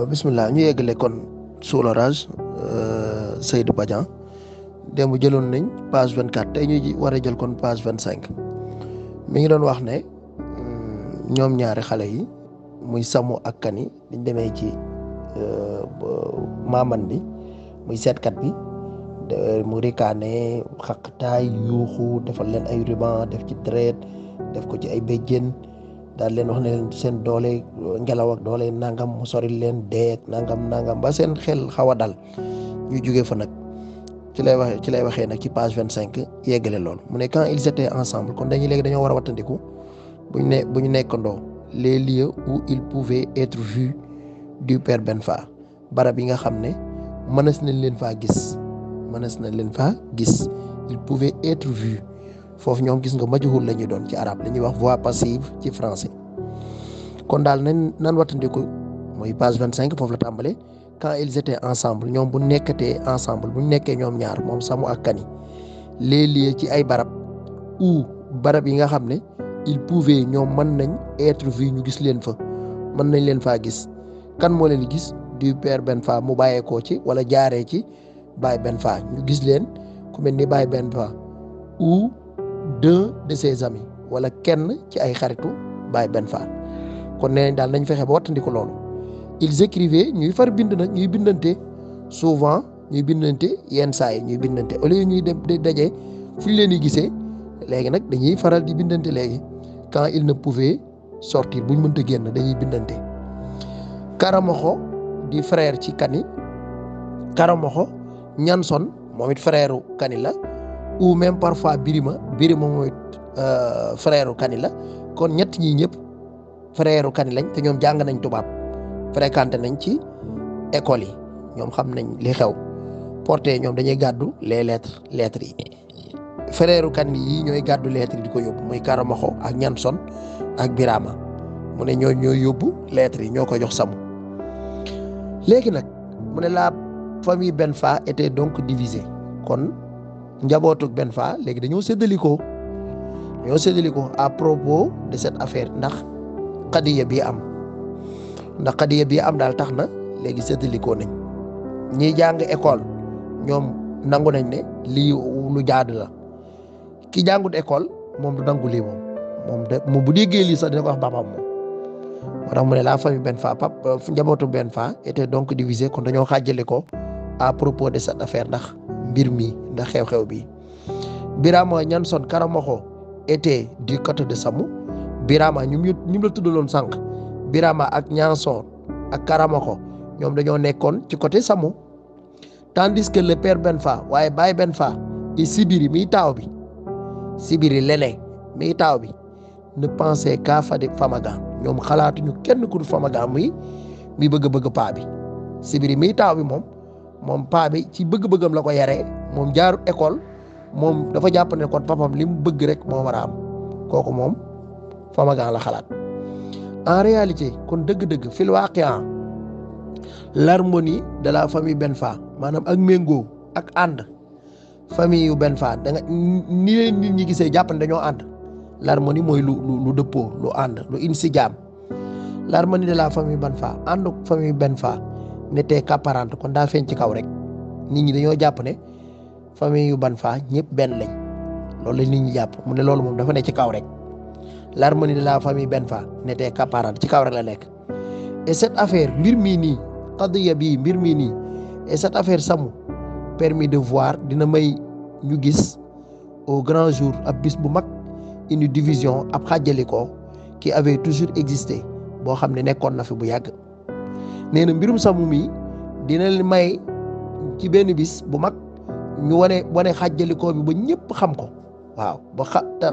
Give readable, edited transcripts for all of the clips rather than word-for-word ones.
bismillah ñu yeggale kon sous l'orage Seydou Badiane démb jëloon nañ page 24 tey ñu war a jël kon page 25 mi ngi doon wax ne ñoom ñaari xale yi muy Samu ak Kani biñ demee ci maaman bi muy seetkat bi mu rikaane xaqtaay yuuxu defal leen ay ruban def ci deret def ko ci ay béjjén daal leen wax ne leen seen doole ngelaw ak doole nangam mu sori leen deet nangam ba seen xel xaw a dal ñu jógee fa nag ci lay waxee nag ci page 25 yeggale loolu mu ne quand ils étaient ensemble kon dañoo war a wattandiku bu ñu nekkandoo les lieux où ils pouvaient être vus du père Benfa barab yi nga xam ne mënees nañ leen faa gis ils pouvaient être vus foofu ñoom gis nga majhul la ñuy doon ci arabe la ñuy wax voix passive ci français kon daal nan wattandiku mooy page 25 foofu la tàmbale quand ils étaient ensemble ñoom bu nekkatee ensemble bu nekkee ñoom ñaar moom Samu ak Kani les lieux ci ay barab ou barab yi nga xam ne ils pouvaient ñoom mën nañ être vus ñu gis leen fa mën nañ leen faa gis kan moo leen gis du père Benfa mu bàyyeekoo ci wala jaaree ci Baye Benfa ñu gis leen ku mel ni Baye Benfa ou deux de ses amis wala kenn ci ay xaritu Baye Benfa kon nee nañ daal nañ fexe ba wattandiku loolu ils écrivaient ñuy far bind nag ñuy bindante souvent ñuy bindante yenn saa yi ñuy bindante au lieu ñuy dem daje fu ñu leen di gisee léegi nag dañuy faral di bindante léegi quand ils ne pouvaient sortir buñ mënta génn dañuy bindante. Karamoxo di frère ci Kani Karamoxo Ñanson moom it frère Kani la ou même parfois Birima moom it frère Kani la kon ñett ñi ñëpp frère Kani lañ te ñoom jàng nañ tubaab fréquenté nañ ci école yi ñoom xam nañ li xew porté ñoom dañuy gàddu les lettres yi frère Kani yi ñooy gàddu lettres yi di ko yóbbu muy Karamoxo ak Ñanson ak Birama mu ne ñooy yóbbu lettres yi ñoo ko jox Samu léegi nag mu ne la famille Benfa était donc divisée kon njabootu Benfa léegi dañoo séddalikoo à propos de cette affaire ndax xadiya bii am daal tax na léegi séddalikoo nañ ñiy jàng école ñoom nangu nañ ne lii lu jaadu la ki jàngut école moom du nangu lii moom bu déggee lii sax dina ko wax papaam moom moo tax mu ne la famille Benfa njabootu Benfa était donc divisée kon dañoo xaajale ko à propos de cette affaire ndax mbir mi ndax xew-xew bi Birama Ñanson Karamoxo était du côté de Samu Birama ñu la tuddaloon sànq Birama ak Ñanson ak Karamoxo ñoom dañoo nekkoon ci côté Samu tandis que le père Benfa waaye Baye Benfa et Sibiri miy taaw bi Sibiri lene miy taaw bi ne pensait qu'à Famaga ñoom xalaatuñu kenn ku dul Famaga muy bëgg paa bi Sibiri miy taaw bi moom paa bi ci bëgg-bëggam la ko yaree moom jaarut école moom dafa jàpp ne kon papam li mu bëgg rek moo war a am kooku moom Famaga la xalaat en réalité kon dëgg-dëgg fil waaqia l'harmonie de la famille Benfa maanaam ak méngoo ak ànd famille yu Benfa da nga ni leen nit ñi gisee jàpp ne dañoo ànd l'harmonie mooy lu dëppoo lu ànd lu insijaam l'harmonie de la famille Benfa ànd famille Benfa n'était qu'apparente kon daa feeñ ci kaw rek nit ñi dañoo jàpp ne famille yu Benfa ñëpp benn lañ loolu la nit ñi jàpp mu ne loolu moom dafa ne ci kaw rek l'harmonie de la famille Benfa n'était qu'apparente ci kaw rek la nekk et cette affaire mbir mii nii qadiya bii mbir mii nii et cette affaire Samu permis de voir dina may ñu gis au grand jour ab bis bu mag une division ab xàjjalikoo qui avait toujours existé boo xam ne nekkoon na fi bu yàgg nee na mbirum Samu mi dina may ci benn bis bu mag ñu wane xàjjalikoo bi ba ñëpp xam ko waaw ba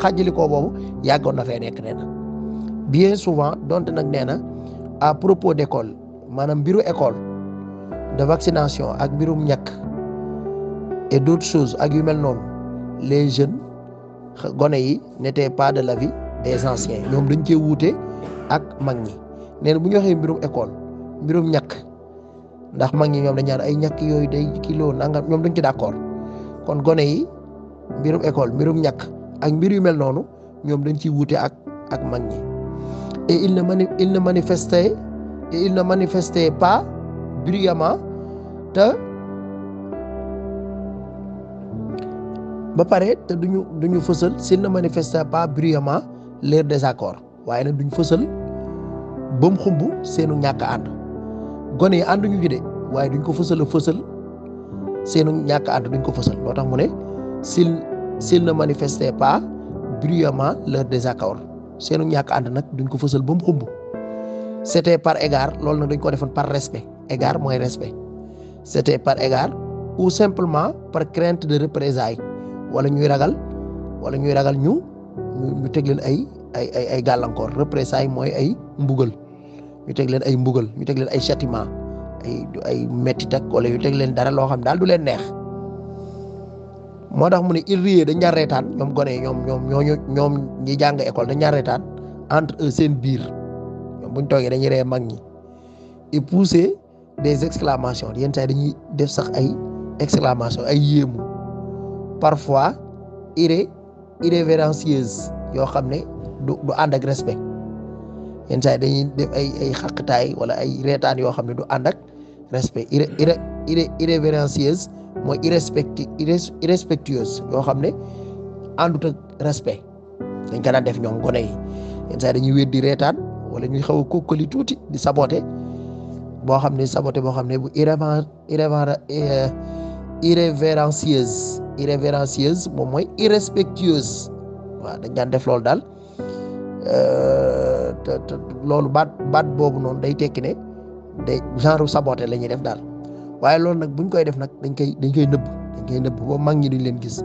xàjjalikoo boobu yàggoon na fee nekk nee na bien souvent donte nag nee na à propos d'école maanaam mbiru école de vaccination ak mbirum ñàkk et d'autres choses ak yu mel noonu les jeunes gone yi n'étaient pas de l'avis des anciens ñoom dañ cee wuute ak mag ñi nee na bu ñu waxee mbirum école mbirum ñàkk ndax mag ñi ñoom dañ ñaan ay ñàkk yooyu day kilo nangam ñoom dañ ci d'accord kon gone yi mbirum école mbirum ñàkk ak mbir yu mel noonu ñoom dañ ciy wuute ak mag ñi et il ne manifestait et ils ne manifestaient pas bruyamment te ba pare te duñu fësal s'ils ne manifestaient pas bruyamment leur désaccord waaye nag duñ fësal ba mu xumb seenu ñàkk a ànd gone yi ànduñu ci de waaye duñ ko fësal seenu ñàkk a ànd duñ ko fësal loo tax mu ne s'ils ne manifestaient pas bruyamment leur désaccord seenu ñàkk ànd nag duñ ko fësal ba mu xumb c'était par égard loolu nag dañ ko defoon par respect égard mooy respect c'était par égard ou simplement par crainte de représailles wala ñuy ragal ñu teg leen ay gàllankoor représailles mooy ay mbugal ñu teg leen ay mbugal ñu teg leen ay châtiment ay mettit ak wala ñu teg leen dara loo xam daal du leen neex moo tax mu ne il riait dañ ñaar reetaan ñoom gone yi ñoom ñi jàng école dañ ñaar reetaan entre eux seen biir ñoom buñ toogee dañuy ree mag ñi et pousser des exclamations yenn saa dañuy def sax ay exclamations ay yéemu parfois irrévérencieuse yoo xam ne du ànd ak respect yenn saa dañuy def ay xaqtaay wala ay reetaan yoo xam ne du ànd ak respect irrévérencieuse mooy irrespectueuse yoo xam ne àndut ak respect dañ ko daan def ñoom gone yi yenn saa dañuy wéet di reetaan wala ñuy xaw a kokkali tuuti di saboter boo xam ne bu irrévérencieuse moom mooy irrespectueuse waaw dañ daan def loolu daal loolu baat boobu noonu day tekki ne day genre saboter la ñuy def daal waaye loolu nag buñ koy def nag dañ koy nëbb ba mag ñi duñ leen gis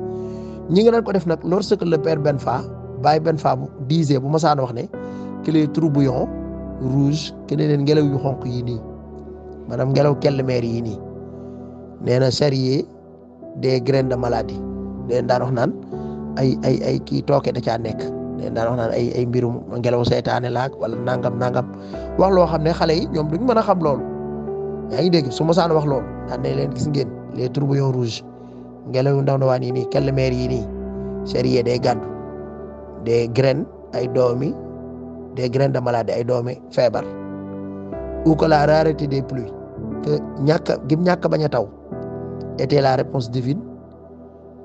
ñi nga daan ko def nag lorsque le père Baye Benfa bu disait bu masaan wax ne que les tourbillons rouges que ne leen ngelaw yu xonq yi nii maanaam ngelaw kellemeer yi nii nee na charrier des graines de maladie leen daan wax naan ay kii tooke da caa nekk leen daan wax naan ay mbirum ngelaw seytaane laak wala nangam wax loo xam ne xale yi ñoom duñ mën a xam loolu yaa ngi dégg su masaan wax loolu daan ne leen gis ngeen les tourbillons rouges ngelaw yu ndaw ndawaan yi nii kellemeer yi nii charrier day gàddu des graines ay doomi des graines de maladie ay doomi feebar ou que la rareté des pluies que ñàkk bañ a taw était la réponse divine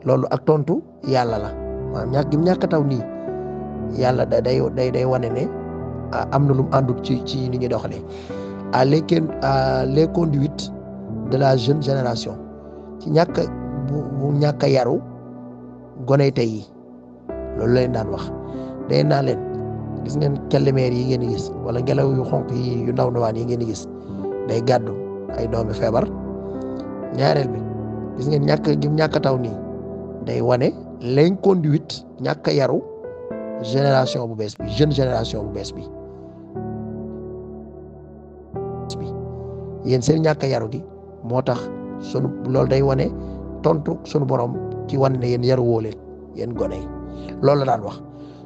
loolu ak tontu yàlla la maanaam ñàkk taw nii yàlla day wane ne am na lu mu àndut ci ni ñuy doxalee à les conduites de la jeune génération ci bu ñàkk a yaru goney tey yi loolu leen daan wax day naa leen gis ngeen kellemeer yi ngeen di gis wala ngelaw yu xonk yi yu ndaw ndawaan yi ngeen di gis day gàddu ay doomi feebar ñaareel bi gis ngeen ñàkk taw nii day wane l'inconduite ñàkk yaru génération bu bees bi jeune génération bu bees bi yéen seen ñàkk yaru gi moo tax loolu day wane tontu sunu borom ci wane ne yéen yaru woo leen yéen gone yi loolu la daan wax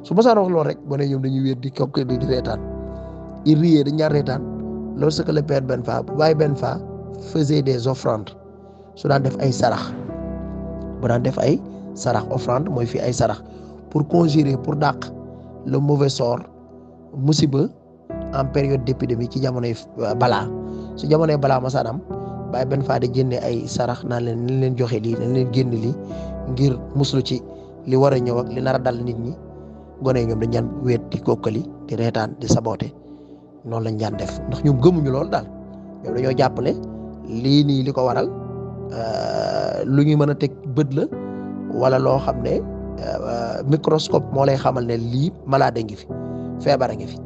su ma saan wax loolu rek gone ñoom dañuy wéet di kokk di reetaan il riait dañ ñaar reetaan lorsque le père Baye Benfa faisait des offrandes su daan def ay sarax bu daan def ay sarax offrande mooy fii ay sarax pour conjurer pour dàq le mauvais sort musiba en période d'épidémie ci jamonoy balaa su jamonoy balaa masaanam Baye Benfa di jënde ay sarax naan leen joxe lii nañ leen génn lii ngir muslu ci li war a ñëw ak li nar a dal nit ñi gone yi ñoom dañ daan wéet di kokkali di reetaan di saboter noonu lañ daan def ndax ñoom gëmuñu loolu daal ñoom dañoo jàpp ne lii nii li ko waral lu ñuy mën a teg bët la wala loo xam ne microscope moo lay xamal ne lii malade ngi fi feebar a ngi fi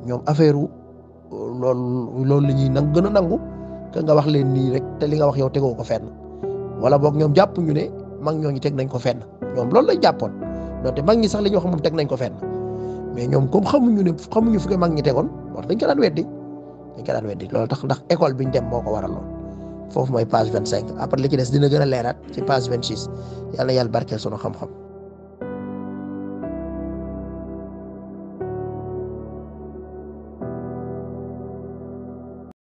ñoom affaire loolu la ñuy gën a nangu que nga wax leen nii rek te li nga wax yow tegoo ko fenn wala boog ñoom jàpp ñu ne mag ñooñu teg nañ ko fenn ñoom loolu lañ jàppoon donte mag ñi sax li ñu wax moom teg nañ ko fenn mais ñoom comme xamuñu fu ko mag ñi tegoon wax dañ ko daan weddi loolu tax ndax école biñ dem moo ko waraloon foofu mooy page 25 après li ci des dina gën a leeraat ci page 26 yàlla barkeel sunu xam-xam.